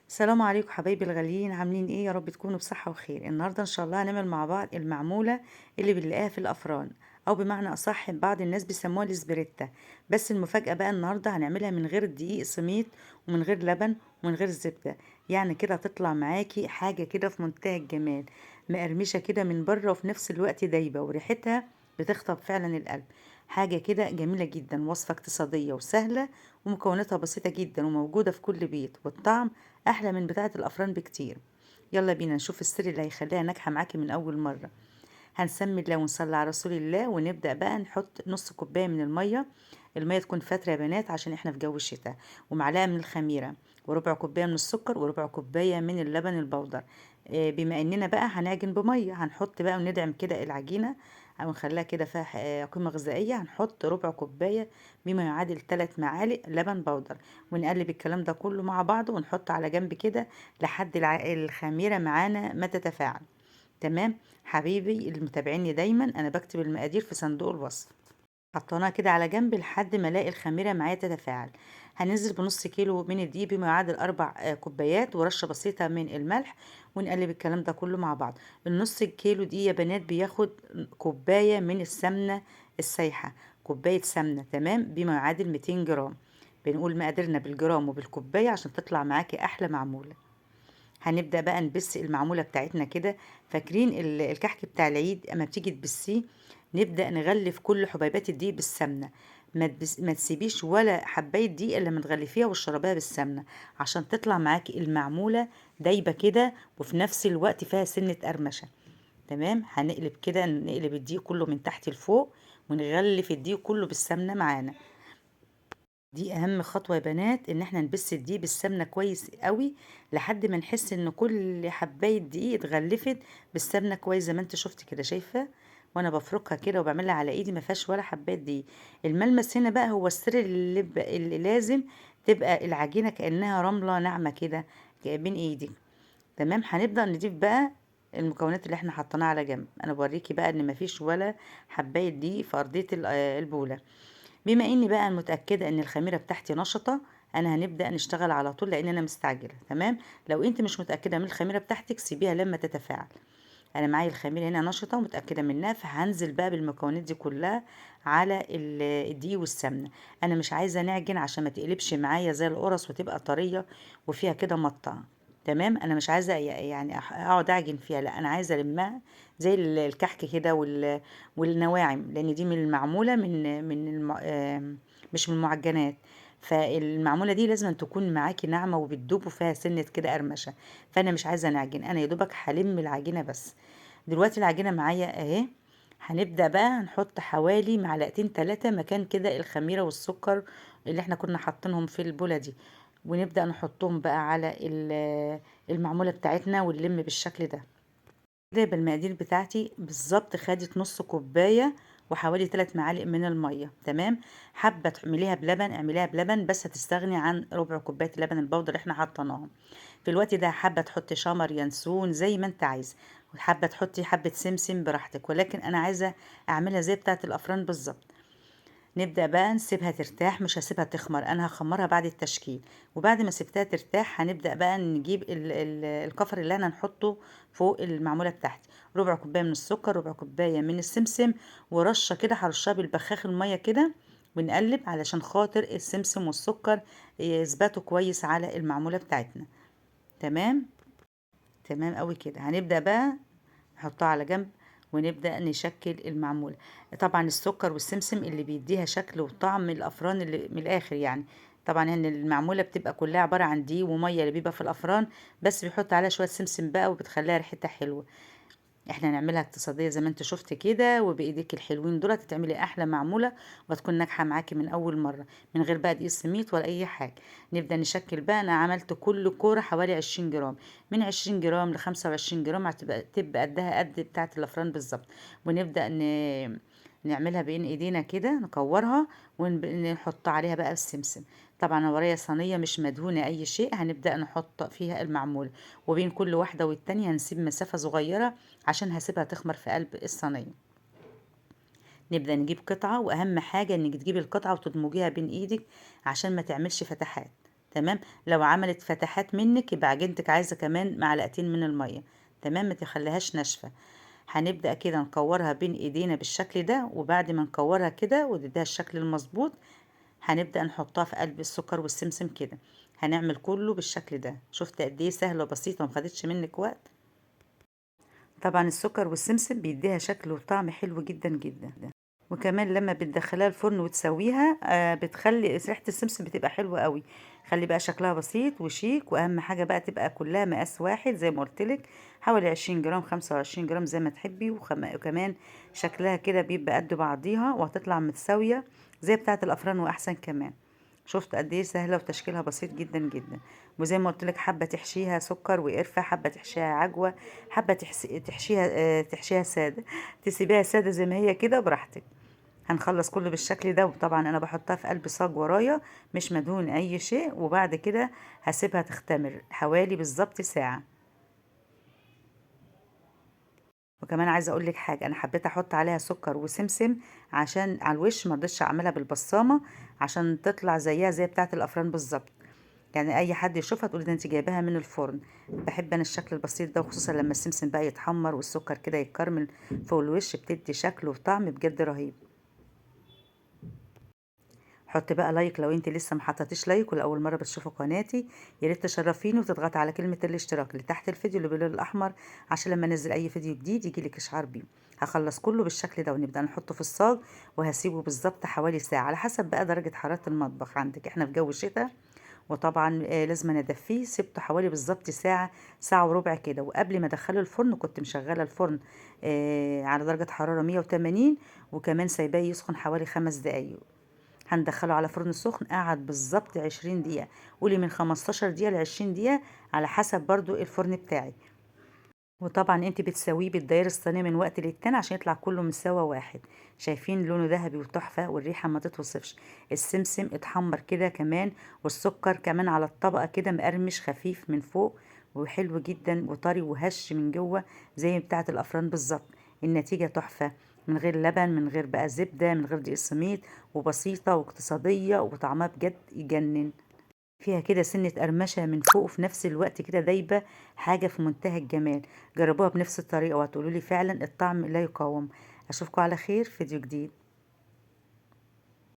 السلام عليكم حبايبي الغاليين، عاملين ايه؟ يا رب تكونوا بصحة وخير. النهاردة ان شاء الله هنعمل مع بعض المعمولة اللي بنلاقيها في الافران، او بمعنى اصح بعض الناس بيسموها الاسبريتا. بس المفاجأة بقى النهاردة هنعملها من غير دقيق سميد ومن غير لبن ومن غير زبدة، يعني كده هتطلع معاكي حاجة كده في منتهى الجمال، مقرمشة كده من بره وفي نفس الوقت دايبة، وريحتها بتخطف فعلا القلب. حاجة كده جميلة جدا، وصفة اقتصادية وسهلة ومكوناتها بسيطة جدا وموجودة في كل بيت، والطعم أحلى من بتاعة الأفران بكتير. يلا بينا نشوف السر اللي هيخليها ناجحة معاكي من أول مرة. هنسمي الله ونصلي على رسول الله، ونبدأ بقى نحط نص كوباية من المية، المية تكون فاترة يا بنات عشان احنا في جو الشتاء، ومعلقة من الخميرة، وربع كوباية من السكر، وربع كوباية من اللبن البودر. بما اننا بقى هنعجن بمية، هنحط بقى وندعم كده العجينة او نخليها كده فيها قيمة غذائية. هنحط ربع كوباية بما يعادل 3 معالق لبن بودر، ونقلب الكلام ده كله مع بعضه ونحط على جنب كده لحد الخميرة معانا ما تتفاعل. تمام حبيبي اللي متابعيني دايما، انا بكتب المقادير في صندوق الوصف. حطيناها كده على جنب لحد ما الاقي الخميره معايا تتفاعل. هننزل بنص كيلو من الدقيق بما يعادل 4 كوبايات، ورشه بسيطة من الملح، ونقلب الكلام ده كله مع بعض. النص كيلو دقيق يا بنات بياخد كوباية من السمنة السايحه، كوباية سمنه، تمام، بما يعادل 200 جرام. بنقول مقاديرنا بالجرام وبالكوبايه عشان تطلع معاكي احلى معمولة. هنبدأ بقى نبس المعمولة بتاعتنا كده. فاكرين الكحك بتاع العيد اما بتيجي تبسيه؟ نبدأ نغلف كل حبيبات الدقيق بالسمنة، ما تسيبيش ولا حباية دقيق الا لما تغلفيها وتشربيها بالسمنة عشان تطلع معاكي المعمولة دايبة كده وفي نفس الوقت فيها سنة قرمشة. تمام، هنقلب كده، نقلب الدقيق كله من تحت لفوق ونغلف الدقيق كله بالسمنة معانا. دي اهم خطوة يا بنات، ان احنا نبس الدقيق بالسمنة كويس قوي لحد ما نحس ان كل حباية دقيق اتغلفت بالسمنة كويس زي ما انت شفت كده، شايفة وانا بفركها كده وبعملها على ايدي ما فيهاش ولا حباية دقيق. الملمس هنا بقى هو السر اللي لازم تبقى العجينة كأنها رملة ناعمة كده بين ايدك. تمام، هنبدأ نضيف بقى المكونات اللي احنا حطيناها على جنب. انا بوريكي بقى ان مفيش ولا حباية دقيق في ارضية البولة. بما اني بقى متأكدة ان الخميرة بتاعتي نشطة، انا هنبدأ نشتغل على طول لان انا مستعجلة. تمام، لو انت مش متأكدة من الخميرة بتاعتك سيبيها لما تتفاعل. انا معايا الخميرة هنا نشطة ومتأكدة منها، فهنزل بقى بالمكونات دي كلها على الدقيق والسمنة. انا مش عايزة نعجن عشان ما تقلبش معايا زي القرص وتبقى طرية وفيها كده مطة. تمام، انا مش عايزة اقعد اعجن فيها، لا انا عايزة المها زي الكحك كده والنواعم، لان دي من المعمولة من مش من المعجنات. فالمعمولة دي لازم تكون معاكي ناعمة وبتدوب وفيها سنة كده قرمشة. فأنا مش عايزة نعجن، أنا يا دوبك هلم العجينة بس. دلوقتي العجينة معايا أهي. هنبدأ بقى نحط حوالي معلقتين 3 مكان كده الخميرة والسكر اللي احنا كنا حاطينهم في البولة دي، ونبدأ نحطهم بقى على المعمولة بتاعتنا ونلم بالشكل ده. كده يبقى المقادير بتاعتي بالظبط خدت نص كوباية وحوالي 3 معالق من المية. تمام، حابة تعمليها بلبن اعمليها بلبن، بس هتستغني عن ربع كوباية اللبن البودر اللي احنا حطيناهم في الوقت ده. حابة تحطي شمر ينسون زي ما انت عايزة، وحابة تحطي حبة سمسم براحتك، ولكن انا عايزة اعملها زي بتاعة الافران بالظبط. نبدأ بقى نسيبها ترتاح، مش هسيبها تخمر، انا هخمرها بعد التشكيل. وبعد ما سبتها ترتاح هنبدأ بقى نجيب الكفر اللي انا هنحطه فوق المعمولة بتاعتي. ربع كوباية من السكر، ربع كوباية من السمسم، ورشة كده هرشها بالبخاخ المية كده، ونقلب علشان خاطر السمسم والسكر يثبتوا كويس على المعمولة بتاعتنا. تمام، تمام قوي كده. هنبدأ بقى نحطها على جنب ونبدأ نشكل المعمولة. طبعا السكر والسمسم اللي بيديها شكل وطعم الأفران اللي من الآخر يعني. طبعا ان المعمولة بتبقى كلها عبارة عن دقيق ومية اللي بيبقى في الأفران، بس بيحط عليها شوية سمسم بقى وبتخليها ريحتها حلوة. احنا نعملها اقتصادية زي ما انت شفت كده، وبايديك الحلوين دول هتعملي احلى معمولة وهتكون ناجحة معاكي من اول مرة، من غير بقى دقيق سميط ولا اي حاجة. نبدأ نشكل بقى. انا عملت كل كورة حوالي 20 جرام، من 20 جرام ل 25 جرام، هتبقى قدها قد بتاعة الافران بالظبط. ونبدأ نعملها بين ايدينا كده، نكورها ونحط عليها بقى السمسم. طبعا انا ورايا صينية مش مدهونة اي شيء، هنبدأ نحط فيها المعمول، وبين كل واحدة والتانية هنسيب مسافة صغيرة عشان هسيبها تخمر في قلب الصينية. نبدأ نجيب قطعة، وأهم حاجة إنك تجيبي القطعة وتدمجيها بين إيدك عشان ما تعملش فتحات. تمام. لو عملت فتحات منك يبقى عجينتك عايزه كمان معلقتين من المية، تمام، ما تخليهاش ناشفة. هنبدأ كده نكورها بين ايدينا بالشكل ده، وبعد ما نكورها كده ونديها الشكل المظبوط هنبدأ نحطها في قلب السكر والسمسم كده. هنعمل كله بالشكل ده. شفت قد ايه سهلة وبسيطة وما خدتش منك وقت. طبعا السكر والسمسم بيديها شكل وطعم حلو جدا جدا، وكمان لما بتدخليها الفرن وتسويها بتخلي ريحه السمسم بتبقى حلوة قوي. خلي بقى شكلها بسيط وشيك، واهم حاجة بقى تبقى كلها مقاس واحد زي ما قلت لك، حوالي 20 جرام 25 جرام زي ما تحبي. وكمان شكلها كده بيبقى قد بعضيها، وهتطلع متساوية زي بتاعه الافران واحسن كمان. شفت قد ايه سهلة وتشكيلها بسيط جدا جدا. وزي ما قلت لك حابة تحشيها سكر وقرفه، حابة تحشيها عجوه، حابة تحشيها ساده، تسيبيها ساده زي ما هي كده براحتك. هنخلص كله بالشكل ده، وطبعا انا بحطها في قلب صاج ورايا مش مدهون اي شيء، وبعد كده هسيبها تختمر حوالي بالظبط ساعة. وكمان عايزه اقول لك حاجة، انا حبيت احط عليها سكر وسمسم عشان على الوش، ما رضيتش اعملها بالبصامه عشان تطلع زيها زي بتاعه الافران بالظبط، يعني اي حد يشوفها تقول ده انت جايباها من الفرن. بحب انا الشكل البسيط ده، وخصوصا لما السمسم بقى يتحمر والسكر كده يتكرمل فوق الوش، بتدي شكل وطعم بجد رهيب. حط بقى like لو انت لسه ما حطيتيش like ولاول مرة بتشوفوا قناتي، يا ريت تشرفيني وتضغطي على كلمة الاشتراك اللي تحت الفيديو اللي باللون الاحمر عشان لما انزل اي فيديو جديد يجي لك اشعار بيه. هخلص كله بالشكل ده ونبدا نحطه في الصاج، وهسيبه بالظبط حوالي ساعة على حسب بقى درجه حرارة المطبخ عندك. احنا في جو الشتاء وطبعا لازم ندفيه. سبته حوالي بالظبط ساعة، ساعة وربع كده. وقبل ما ادخله الفرن كنت مشغله الفرن على درجه حرارة 180، وكمان سايباه يسخن حوالي 5 دقايق. هندخله على فرن سخن، قعد بالظبط 20 دقيقة، قولي من 15 دقيقة ل 20 دقيقة على حسب برضو الفرن بتاعي. وطبعا انت بتسويه بالدايره الصينية من وقت للتاني عشان يطلع كله مساوى واحد. شايفين لونه ذهبي وتحفه والريحه ما تتوصفش. السمسم اتحمر كده كمان، والسكر كمان على الطبقة كده مقرمش خفيف من فوق وحلو جدا وطري وهش من جوه زي بتاعه الافران بالظبط. النتيجة تحفة، من غير لبن، من غير بقى زبدة، من غير دقيق سميد، وبسيطة واقتصادية وطعمها بجد يجنن. فيها كده سنة قرمشة من فوق وفي نفس الوقت كده دايبة، حاجة في منتهى الجمال. جربوها بنفس الطريقة وهتقولوا لي فعلا الطعم لا يقاوم. أشوفكم على خير في فيديو جديد.